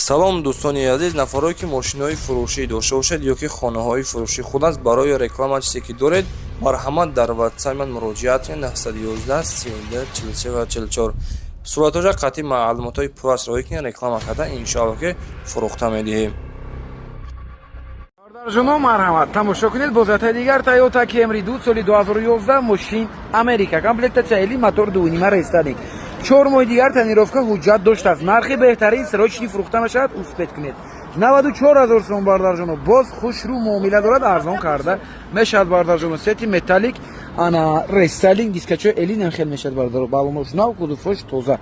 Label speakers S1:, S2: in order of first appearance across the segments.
S1: Салом, дӯстони азиз, нафарое ки мошинои фурӯшӣ дошта бошед ё ки хонаҳои фурӯшӣ худ аст, барои реклама чизе ки доред, марҳамат, дар ватсап ман муроҷиат кунед: 911 32 43 ва 44. Суратҳоша қатъи маълумотҳои пурраш роҳӣ кунед, реклама карда, иншоалло, ки фурӯхта медиҳем.
S2: Бародарҷоно, марҳамат, тамошо кунед бозиятҳои дигар. Тойота Camry 2, соли 2011, мошин Америка, комплектация L, мотор 2,5, рестайлинг, 4 моҳи дигар тонировка, ҳуҷҷат доштааст. Нархи беҳтарин, срочный фурӯхта мешавад, успеть кунед. 94 000 сом, бародарҷоно. Боз хушрӯ муомила дорад, арзон карда мешавад, бародарҷоно. Цвети металлик, ана рестайлинг, дискачои L хел мешавад, бародаро. Балонош нав, кузовош тоза,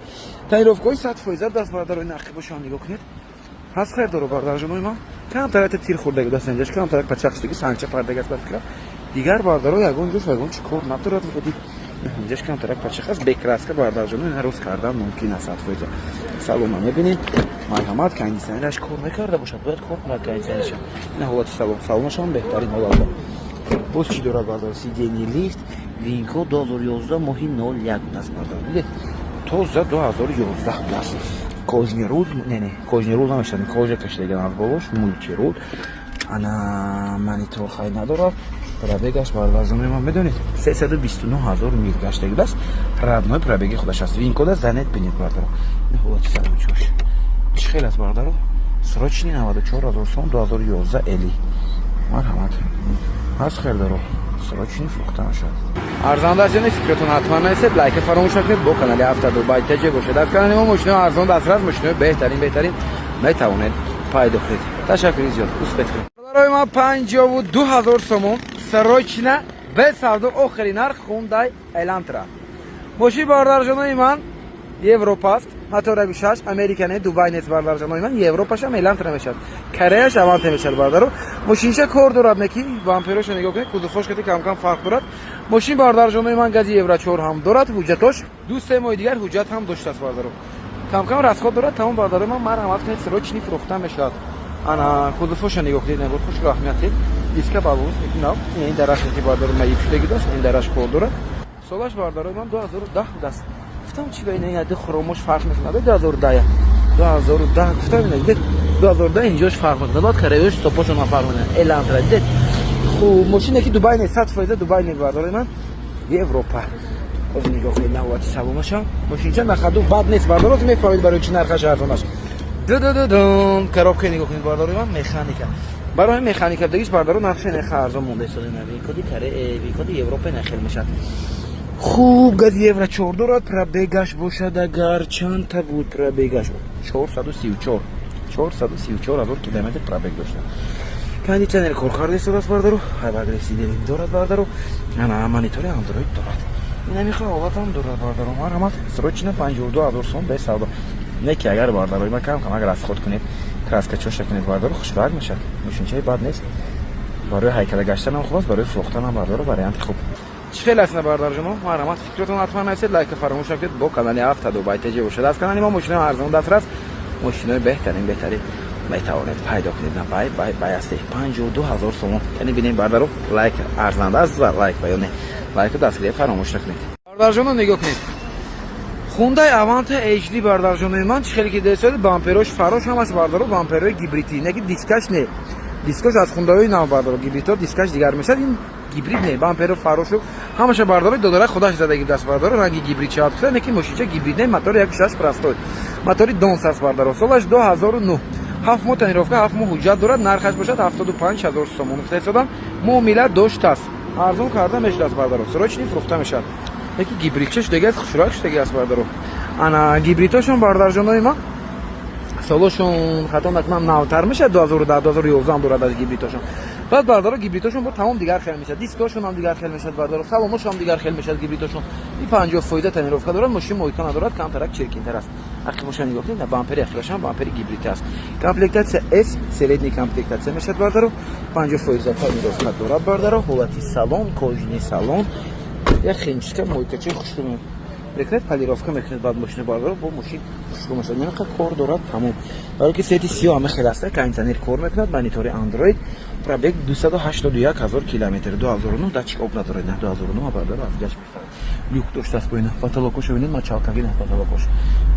S2: тонировкаҳои 100% даст, бародаро. Нархи бошон нигоҳ кунед. Ҳаст хайр доро, бародарҷонои ман. Камтарак тир хӯрдаги даст, инҷаш камтарак пачақ шудаги, сангча пардаги аст ба фикрам. Дигар, бардаро, ягон ҷош ягон чӣ кор надорад. Худи инҷаш камтарак пачақ аст, бе краска, бародарҷоно, ина рост кардан мумкин аст 100%. Салона мебинед, марҳамат. Кондиционераш кор мекарда бошад, бояд кор кунад кондиционерша. Ина ҳолати салон, салонашам беҳтарин ҳолатда. Боз чӣ дорад, бардар? Сиденье лифт, винко, 2011 моҳи 01 аст, бардар. Дидед, тоза 2011 будааст. Кожаный руль, не, кожаный руль намешавад, кожа кашидаган аз болош, мультируль. Ана монитор хай надорад. Пробегаш, барвазони ман, медонед, 329 000 мил гаштаги будааст, родной пробеги худаш аст. Винкода занед, бинед, бардаро. Ин ҳолати салончош чӣ хел аст, бардаро? Срочный 94 000 сом, 2011 L. Марҳамат, ҳаст хелдаро, срочный фурӯхта мешавад. Арзанда аст ё не, фикратон ҳатман нависед, лайка фаромӯш накунед. Бо канали Автодубай ТЖ бошед. Аз канали мо мошинои арзон дастрас, мошинои беҳтарин, беҳтарин метавонед пайдо кунед. Ташаккури зиёд, успеть кунед. Барои ман 52 000 сомон, срочно, без савдо, охири нарх. Хундай Элантра мошин, бародарҷонои ман, Европа аст, мотораги шаш, Америка не, Дубай нест, бардарҷонои ман. Европашам Элантра мешавад, Кореяш Аванте мешавад, бардаро. Мошинча кор дорад, неки бампероша нигоҳ кунед, кузовош кати камкам фарқ дорад. Мошин, бардарҷонои ман, гази Евро 4 ҳам дорад, ҳуҷҷатош 2-3 моҳи дигар ҳуҷҷат ҳам доштааст, бардаро. Камкам расход дорад, тамом. Бардарои ман, марҳамат кунед, срочный фурӯхта мешавад. Ана кузовоша нигоҳ кунед, набор хуш раҳмияти диска балонс нав. Ин дараш ки, бардаро, маиб шудаги дошт, ин дараш кор дорад. Солаш, бардарои ман, 2010 будааст. Гуфтам, чи ба ина яди хромош фарқ мекунад. 2010, 2010 гуфтам, ина дид, 2010 инҷош фарқ мекунад, баъд кореёш стопошон фарқ мекунад. Элантра дид, хуб мошине ки Дубай не, 100% Дубай не, бардарои ман, Европа. Ҳозир нигоҳ кунед навбати салонашам. Мошинча на ходу бад нест, бардаро, мефаҳмед барои чи нархаш арзонаш. Дудудудун, коробка нигоҳ кунед, бардарои ман, механика. Барои механика дагиш, бардаро, нархша неха арзон монда истода. Винкоди Каре, винкоди Европа нахел мешавад. Хуб, гази Евро 4 дорад. Пробегаш бошад, агар чандта буд пробегаш? 434, 434 ҳазор километр пробег дошта. Кондиционер кор карда истодааст, бардару. Обогрев сидений дорад, бардару. Ана монитори Андроид дорад. Ина ҳолатам дорад, бардару. Марҳамат, срочно 52 000 сом, без савдо. Не ки агар, бардарои ман, кам кам агар расход кунед, краска чоша кунед, бардару, хушрак мешавад. Мошинчаи бад нест, барои ҳайкала гаштанам хуб аст, барои фурӯхтанам, бардару, варианти хуб. Чӣ хел аст, бардарҷоно? Марҳамат, фикротон ҳатман нависед, лайка фаромӯш накунед. Бо канали Автодубай ТЖ бошад. Аз канали мо мошинои арзон дастрас, мошинои беҳтарин, беҳтарин метавонед пайдо кунед. На бай бай бай асте 52 000 сомон. Яъне бинем, бардаро, лайк арзанда аст ва лайк ба ё не, лайку дастгирия фаромӯш накунед. Бардарҷоно, нигоҳ кунед, Хундай Аванта HD, бардарҷонои ман. Чӣ хеле ки десоди, бамперош, фарош ҳамаш, бардаро, бамперои гибридӣ, не ки дискаш не, дискош аз хундаҳои нав, бардаро, гибридҳо дискаш дигар мешавад, ин гибрид не. Бамперо, фарошу ҳамаша, бардаро, додара худаш задаги даст, бардаро, ранги гибрид шавад кута, не ки мошинча гибрид не. Мотори 1,6 простой, мотори донс аст, бардаро. Солаш 2009, 7 моҳ тонировка, 7 моҳ ҳуҷҷат дорад. Нархаш бошад 75 000 сомон гуфта истодам, муомила доштааст, арзон карда мешудааст, бардаро. Срочный фурӯхта мешавад. Яки гибридча шудаги аст, хушрак шудаги аст, бардаро. Ана гибридҳошон, бардарҷонои ман, солошон, хато накунам, навтар мешавад, 2010, 2011 дорад аз гибридҳошон. Баъд, бардаро, гибридҳошон бо тамом дигар хел мешавад, дискошон ҳам дигар хел мешавад, бардаро, салоношон ҳам дигар хел мешавад гибридҳошон. И 50% тонировка дорад. Мошин мойка надорад, камтарак чиркинтар аст. Ақибоша нигоҳ кунед, бампери ахирашам бампери гибрид аст. Комплектация S, средний комплектация мешавад, бардаро. 50% тонировка дорад, бардаро. Ҳолати салон, кожаный салон, як химчистка, мойкачаи хушрӯ мекунед, полировка мекунед, баъд мошина, бардаро, бо мошин хушрӯ мешавад. Намеқа кор дорад, тамом. Барои ки цвети сиёҳ ҳама хел аста. Кондиционер кор мекунад, монитори Андроид, пробег 281 000 километр, 2009, датчик об надорад, 2009, бардаро, аз гашт мефарад. Люк доштааст бо ина. Потолокоша бинед, мочалкагина потолокош.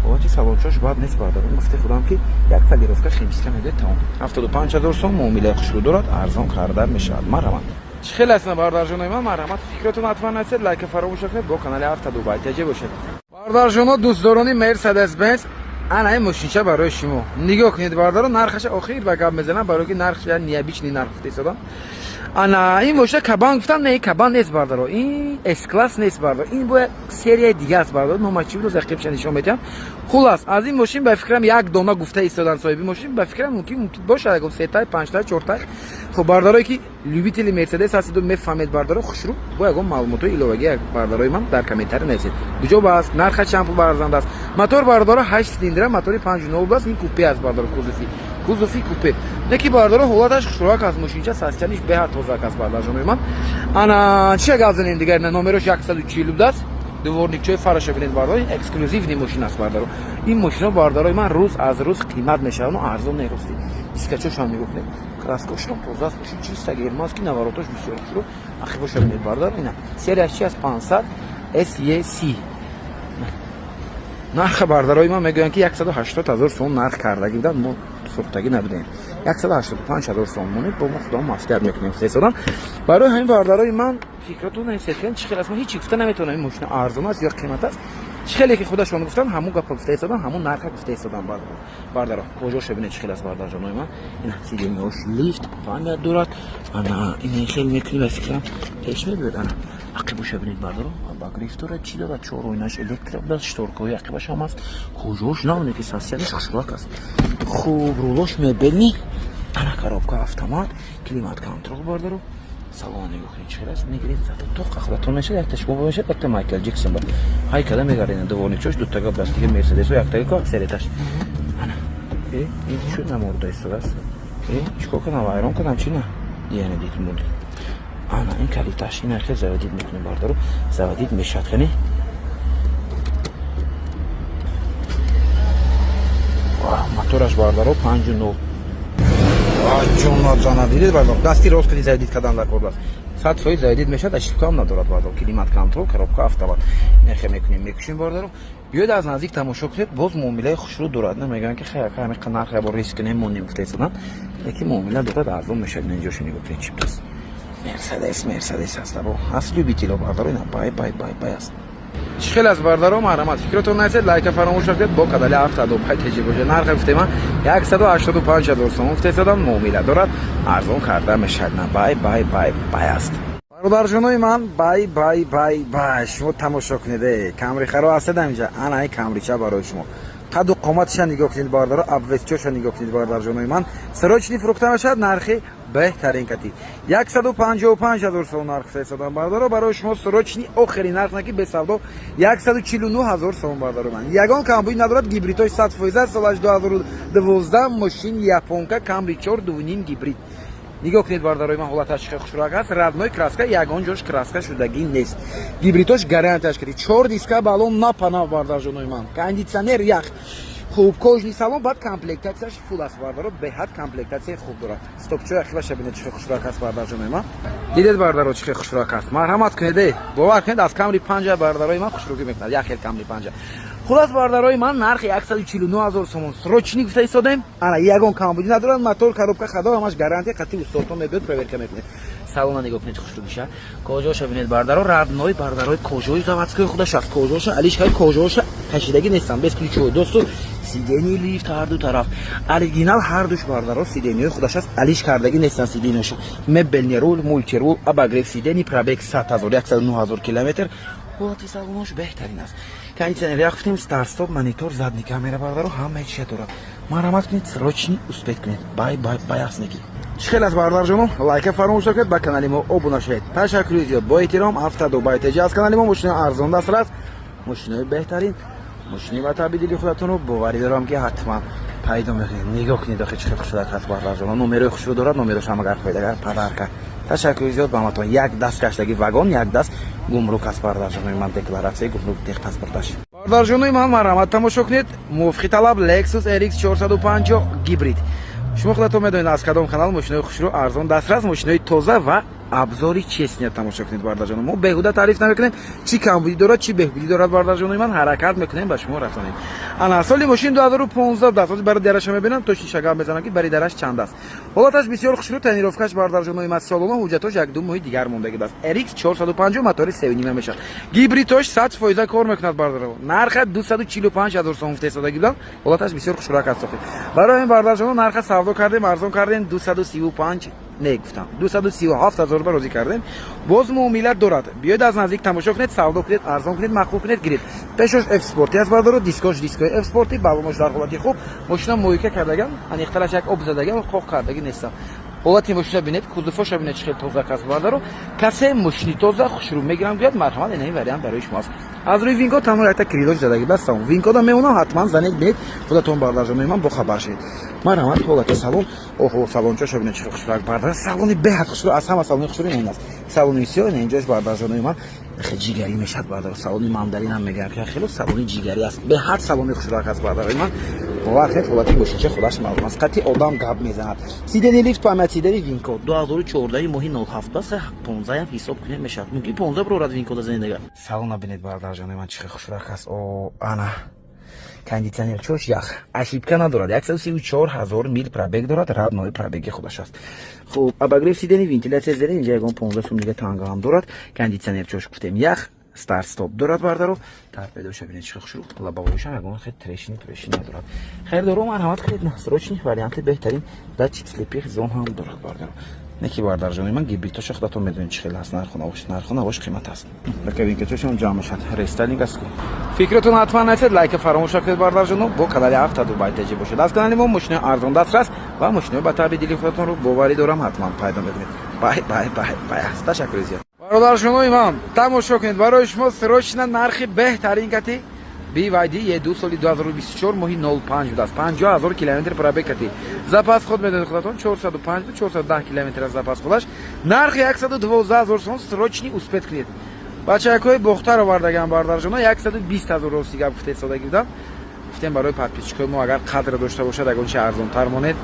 S2: Ҳолати салончош бад нест, бародарон. Гуфте худам, ки як полировка, химчистка медиҳад, тамом. 75 000 сом, муомилаи хушрӯ дорад, арзон карда мешавад. Марҳамат. Чӣ хел аст, бародарҷонои ман? Марҳамат, фикротон ҳатман насед, лайка фаромӯш накунед, бо канали Авто Дубай ТЖ бошед. Бародарҷоно, дӯстдорони Мерседес Бенз, ана ин мошинча барои шумо. Нигоҳ кунед, бародаро, нархаша охир ба гап мезанам, барои ки нархш я необычный нарх гуфта истодам. Ана ин мошина кабан гуфтам, не, кабан нест, бародаро, ин С класс нест, бародаро, ин бояд серияи дига аст, бародаро. Номаш чӣ буд, зақибша нишон медиҳам. Хулас, аз ин мошин, ба фикрам, як дона гуфта истодан соҳиби мошин. Ба фикрам, мумкин бошад ягон сетай, панҷтай, чортай. Хуб, бародарое ки любители Мерседес ҳастиду мефаҳмед, бардаро, хушрӯ бо ягон маълумотҳои иловагӣ, бардарои ман, дар комментарий нависед, куҷо ба аст, нарха чанд пул барзанда аст. Мотор, бардаро, ҳашт цилиндра, мотори 5,0 аст. Ин купе аст, бардаро, кузови купе. Неки, бардаро, ҳолаташ хушрӯак аст, мошинча состояниеш беҳад тозак аст, бардарҷонои ман. Ана чия гап занем дигар? Номерош 140 будааст. Дворникчои фараша бинед, бардаро, эксклюзивный мошин аст, бардаро. Ин мошино, бардарои ман, рӯз аз рӯз қимат мешаванд, арзон нерости. Дискачошам нигоҳ кунед, краскошам тоза аст, мошин чиста германский, наворотош бисёр хушрӯ. Ақибоша бинед, бардаро. Ина серияш чи аст? 500 SEC. Нарха, бардарои ман, мегӯянд, ки 180 ҳазор сом нарх кардагӣ буданд, мо сохтагӣ набудем. 185 ҳазор сом монед, бо мо худо маслиҳат мекунем сесодан. Барои ҳамин, бардарои ман, фикратон нависед, чӣ хел аст. Ман ҳеҷ гуфта наметавонам, ин мошина арзон аст ё қимат аст. Чӣ хеле ки худашон гуфтанд, ҳамун гапа гуфта истодам, ҳамун нарха гуфта истодам. Бардаро, кожоша бинед, чӣ хел аст, бардарҷонои ман. Ина сиденьяш лифт, память дорад. Ана ина хел мекунӣ, ба фикрам, пеш мебиёд. Ана ақибоша бинед, бардаро, обогрев дорад, чӣ дорад, чор оинаш электро будааст, шторкаҳои ақибаш ҳам аст. Кожош навне ки состояниеш хушрӯак аст. Хуб, рулош мебельный, ана коробка автомат, климат контроль. Бардаро, салон нигоҳ кунед, чӣ хел аст. Мегиред, зато тоқа худатон мешад, якта шумо мешад, якта Майкл Ҷексон ба ҳай када мегардед. Дворникчош дутага будааст, дига Мерседесо яктага ко аксарияташ. Ана ин чӣ наморда истодааст? Чӣ кор кардам, вайрон кардам, чӣ? На, яъне дид мурд. Ана ин калиташ, ина хел заводить мекунем, бардаро, заводить мешад. Кани, мотораш, бардаро, 5,0. Ҷонат зана, дидед, бардар? Дасти рост кади заводить кардан дар кор аст, 100% заводить мешавад, ошибкаам надорад, бардар. Климат контроль, коробка автомат. Нехе мекунем, мекушем, бардаро. Биёед, аз наздик тамошо кунед. Боз муомилаи хушрӯ дорад. Намегӯянд, ки хай, ҳамиқа нарх ябор риск немонем, гуфта истоданд, лекин муомила дорад, арзон мешавад. Инҷоша нигоҳ кунед, чӣ будааст. Мерседес, Мерседес аст, або ҳаст любитело, бардаро. Ина бай, бай, бай, бай аст. Чӣ хел аст, бардаро? Марҳамат, фикротон насед, лайка фаромӯш накунед, бо канали Авто Дубай ТЖ бошед. Нарха гуфтема, 185 ҳазор сом гуфта истодам, муомила дорад, арзон карда мешавад. На, бай, бай, бай, бай аст, бародарҷонои ман, бай, бай, бай, бай. Шумо тамошо кунед, Камрихаро ҳастед инҷа. Ана ин Камрича барои шумо. Қаду қоматиша нигоҳ кунед, бардаро, обвесчоша нигоҳ кунед, бародарҷонои ман. Срочный фурӯхта мешавад, нархи беҳтарин кати 155 ҳазор сом нарх фиристодам, бардаро, барои шумо. Срочный, охири нарх наки бесавдо 149 ҳазор сом, бардаро ман. Ягон камбуй надорад, гибридҳои 100%, солаш 2012, мошин японка, Камри 4 2,5 гибрид. Нигоҳ кунед, бардарои ман, ҳолаташ чӣ хушрак аст. Родной краска, ягон ҷош краска шудагӣ нест. Гибридош гарантияш кардӣ, чор диска балон напанав, бардарҷонои ман, кондитсионер ях. Хуб, кожаный салон, баъд комплектатсияш фул аст, бардаро, беҳад комплектатсияи хуб дорад. Стопчои ахилаша бинед, чӣ хушрак аст, бардарҷонои ман. Дидед, бардаро, чӣ хушрак аст? Марҳамат кунед, бовар кунед, аз Камри панҷа, бардарои ман, хушрӯгӣ мекунад, як хел Камри панҷа. Хулас, бардарои ман, нархи 149 ҳазор сомон, срочный гуфта истодем. Ана ягон камбудӣ надорад, мотор, коробка, хадо, ҳамаш гарантия қатъи. Устодтон мебиёд, проверка мекунед. Салона нигоҳ кунед, хушрӯгиша, кожоша бинед, бардаро, родной, бардарои, кожои заводской худаш аст. Кожоша алишкаи, кожоша кашидагӣ нестанд, без ключҳои досту. Сиденьи лифт ҳарду тараф оригинал, ҳардуш, бардаро, сиденьиҳои худаш аст, алиш кардагӣ нестанд сиденьиҳоша. Мебельный руль, мультируль, обогрев сидений, пробег 100 ҳазор, 109 ҳазор километр. Ҳолати салонош беҳтарин аст. Кондитсионер ях гуфтем, старт-стоп, монитор, задний камера, бардаро, ҳамаи чия дорад. Марҳамат кунед, срочный успеть кунед. Бай, бай, бай аст. Неки чӣ хел аст, бародарҷоно? Лайка фаромӯш накунед, ба канали мо обуна шавед. Ташаккури зиёд, бо эҳтиром, Авто Дубай ТЖ. Аз канали мо мошинои арзон дастрас, мошинои беҳтарин, мошини ба таби дили худатонро боварӣ дорам, ки ҳатман пайдо мекунед. Нигоҳ кунед, охи чӣ хел хушрӯяк ҳаст, бародарҷоно. Номерои хушрӯ дорад, номерош ҳам агар хоҳед, агар подарка. Ташаккури зиёд ба ҳаматон. Як даст гаштаги вагон, як даст гумрук аст, бародарҷонои ман, декларатсияи гумрук, техпаспорташ. Бародарҷонои ман, марҳамат, тамошо кунед, мувофиқи талаб Lexus RX 450 гибрид. Шумо худатон медонед, аз кадом канал мошинои хушрӯ, арзон дастрас, мошинои тоза ва Обзори честный тамошо кунед, бардарҷоно. Мо беҳуда таъриф намекунем, чӣ камбудӣ дорад, чӣ беҳбудӣ дорад, бардарҷонои ман, ҳаракат мекунем, ба шумо расонем. Ана, соли мошин 2015 даст. Ҳозир барои дараша мебинам, точно шагам мезанам, ки бари дараш чанд аст. Ҳолаташ бисёр хушрӯ, тонировкаш, бардарҷонои ман, солона, ҳуҷҷатош 1-2 моҳи дигар мондагӣ аст. RX 450, мотори 3,5 мешавад, гибридош 100% кор мекунад, бардарҷоно. Нарха 245 ҳазор сом гуфтаистодагӣ будам. Ҳолаташ бисёр хушрӯак аст. Барои ҳамин, бардарҷоно, нарха савдо кардем, арзон кардем, 235 не гуфтам, 237 ҳазор ба розӣ кардем. Боз муомилат дорад. Биёед, аз наздик тамошо кунед, савдо кунед, арзон кунед, маъқул кунед, гиред. Пешош F Спорти аст, бардоро, дискош дискои F Спорти, балонош дар ҳолати хуб. Мошина мойка кардагам, аниқтараш як об задагам, қоқ кардагӣ нестам. Ҳолати мошина бинед, кузовоша бинед, чӣ хел тоза аст, бардаро. Касе мошини тоза, хушрӯ мегирам гӯяд, марҳамат, инаи вариант барои шумо аст. Аз рӯи ВИН-код танҳо якта крилош задагӣ бастам. ВИН-кода мемонам, ҳатман занед, бинед худатон, бардарҷонои ман, бохабар шавед. Марҳамат, ҳолати салон. Оҳо, салончаша бинед, чӣ хел хушрӯак, бардар. Салони беҳад хушрӯ, аз ҳама салони хушрӯ ин аст, салони сиёҳ. Ин инҷош, бардарҷонои ман, хеле ҷигарӣ мешавад, бардар. Салони мандарин ҳам мегӯям, ки хеле салони ҷигарӣ аст, беҳад салони хушрӯак аст, бардарои ман. Бовар кунед, ҳолати мошинча худаш маълум аст, қатъи одам гап мезанад. Сидени лифт, память сидени, ВИН-код
S3: 2014 моҳи 07 аст, 15 ҳисоб кунем, мешавад, мумкин 15 бирорад, ВИН-кода занед агар.
S2: Салона бинед, бардарҷонои ман, чӣ хел хушрӯак аст. О, ана, кондитсионер чош, ях, ошибка надорад. 134 ҳазор мил пробег дорад, родной пробеги худаш аст. Хуб, обогрев сидени, вентиляция зери, инҷа ягон 15 сум дига танга ҳам дорад. Кондитсионер чош гуфтем, ях, старт стоп дорад, бардаро. Торпедоша бинед, чӣ хушрӯ, лобовойшам ягон хел трещина трещина надорад. Хайрдоро, марҳамат кунед, срочный варианти беҳтарин. Датчик слепых зон ҳам дорад, бардаро. Неки, бардарҷони ман, гибридтоша худатон медонед, чӣ хел аст. Нарху навош қимат аст. Боковинкачошам ҷамъ мешад, рестайлинг аст. Фикратон ҳатман насед, лайка фаромӯш накунед, бардарҷоно. Бо канали Авто Дубай Теҷи бошед. Аз канали мо мошинои арзон дастрас ва мошинои ба таъби дили худатонро, боварӣ дорам, ҳатман пайдо мекунед. Бай, бай, бай, бай аст. Ташаккури зиёд. Бародаршонои ман, тамошо кунед, барои шумо срочно нархи беҳтарин кати BYD E2, соли 2024 моҳи 05 будааст, 50 ҳазор километр пробег кати, запас ход медонед худатон, 405 410 километр аз запас ходаш. Нархи 112 ҳазор сом, срочный, успеть кунед. Бачакҳои Бохтар овардаган, бародарҷоно, 120 ҳазор. Рости гап, гуфтед, содагӣ будам, гуфтем, барои подписчикои мо агар қадр дошта бошад, ягон чи арзонтар монед.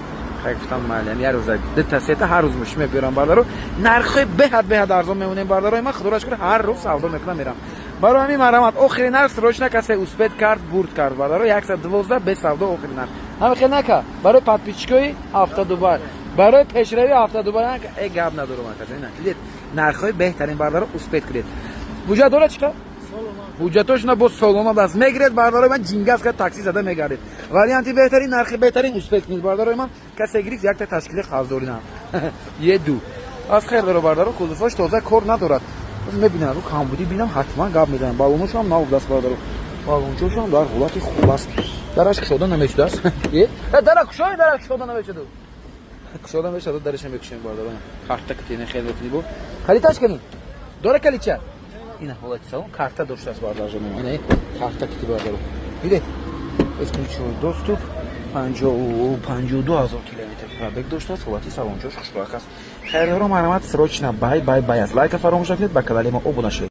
S2: Хай, гуфтам, майли, як рӯза дута сета ҳар рӯз мошин мебиёрам, бардаро, нархҳои беҳад беҳад арзон мемонем. Бардарои ман, худоро шукр, ҳар рӯз савдо мекунам, мерам. Барои ҳамин, марҳамат, охири нарх, срочно, касе успеть кард, бурд кард, бардаро. 112 без савдо, охири нарх. Ҳама хел нака, барои подписчикои Авто Дубай, барои пешрави Авто Дубай э гап надорам, акаҷон. Дидед, нархҳои беҳтарин, бардаро, успеть кунед. Ҳуҷҷат дорад, чӣ қадр ҳуҷҷатошона бо солона даст мегиред, бардарои ман, ҷингаз кард, такси зада мегардед. Варианти беҳтарин, нархи беҳтарин, успеть кунед, бардарои ман. Касе гирифт, якта ташкили қарздорӣ нам е ду аз хер даро, бардаро. Кузовош тоза, кор надорад. Мебинам, ру камбудӣ бинам, ҳатман гап мезанам. Балоношам нав даст, бардаро, балончошам дар ҳолати хуб аст. Дараш кушода намешудааст. Дара кушои, дара кушода намешуду, кушода мешуду, дараша мекушем, бардаро. Карта кутене хел мекунӣ, бо калиташ кани дора, калича. Ина ҳолати салон, карта доштааст, бардарҷон. Ина карта кити, бардаро, дидед, бесключевой доступ, 52 ҳазор километр пробег доштааст. Ҳолати салончош хушрӯак аст. Хайрҳоро, марҳамат, срочно, бай, бай, бай аст. Лайка фаромӯш накунед, ба канали мо обуна шавед.